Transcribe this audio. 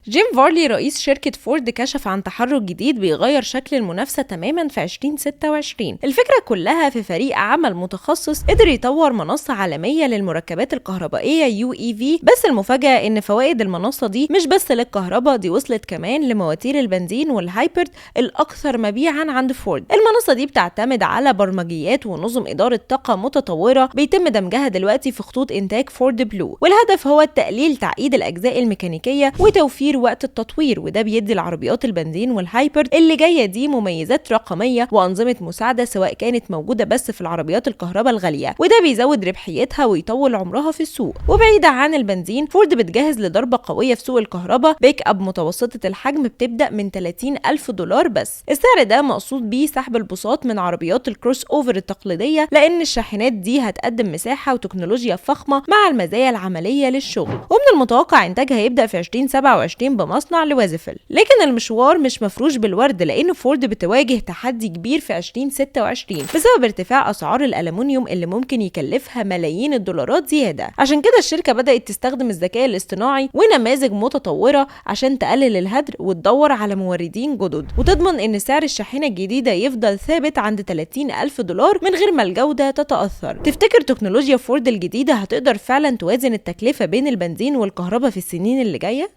جيم فارلي رئيس شركة فورد كشف عن تحرك جديد بيغير شكل المنافسة تماما في 2026. الفكرة كلها في فريق عمل متخصص قدر يطور منصة عالمية للمركبات الكهربائية UEV. بس المفاجأة ان فوائد المنصة دي مش بس للكهرباء، دي وصلت كمان لمواتير البنزين وال hybrid الأكثر مبيعا عند فورد. المنصة دي بتعتمد على برمجيات ونظم إدارة طاقة متطورة بيتم دمجها دلوقتي في خطوط إنتاج فورد بلو، والهدف هو تقليل تعقيد الأجزاء الميكانيكية وتوفير وقت التطوير. وده بيدي العربيات البنزين وال hybrid اللي جاية دي مميزات رقمية وأنظمة مساعدة سواء كانت موجودة بس في العربيات الكهرباء الغالية، وده بيزود ربحيتها ويطول عمرها في السوق. وبعيدة عن البنزين، فورد بتجهز لضربة قوية في سوق الكهرباء، بيك اب متوسطة الحجم بتبدأ من 30 ألف دولار بس. السعر ده مقصود بيه سحب البساط من عربيات ال crossover التقليدية، لأن الشاحنات دي هتقدم مساحة وتكنولوجيا فخمة مع المزايا العملية للشغل. ومن المتوقع إنتاجها يبدأ في 2027 بمصنع لويزفيل. لكن المشوار مش مفروش بالورد، لأن فورد بتواجه تحدي كبير في 2026 بسبب ارتفاع أسعار الألمنيوم اللي ممكن يكلفها ملايين الدولارات زيادة. عشان كده الشركة بدأت تستخدم الذكاء الاصطناعي ونماذج متطورة عشان تقلل الهدر وتدور على موردين جدد، وتضمن إن سعر الشاحنة الجديدة يفضل ثابت عند 30 ألف دولار من غير ما الجودة تتأثر. تفتكر تكنولوجيا فورد الجديدة هتقدر فعلا توازن التكلفة بين البنزين والكهرباء في السنين اللي جاية؟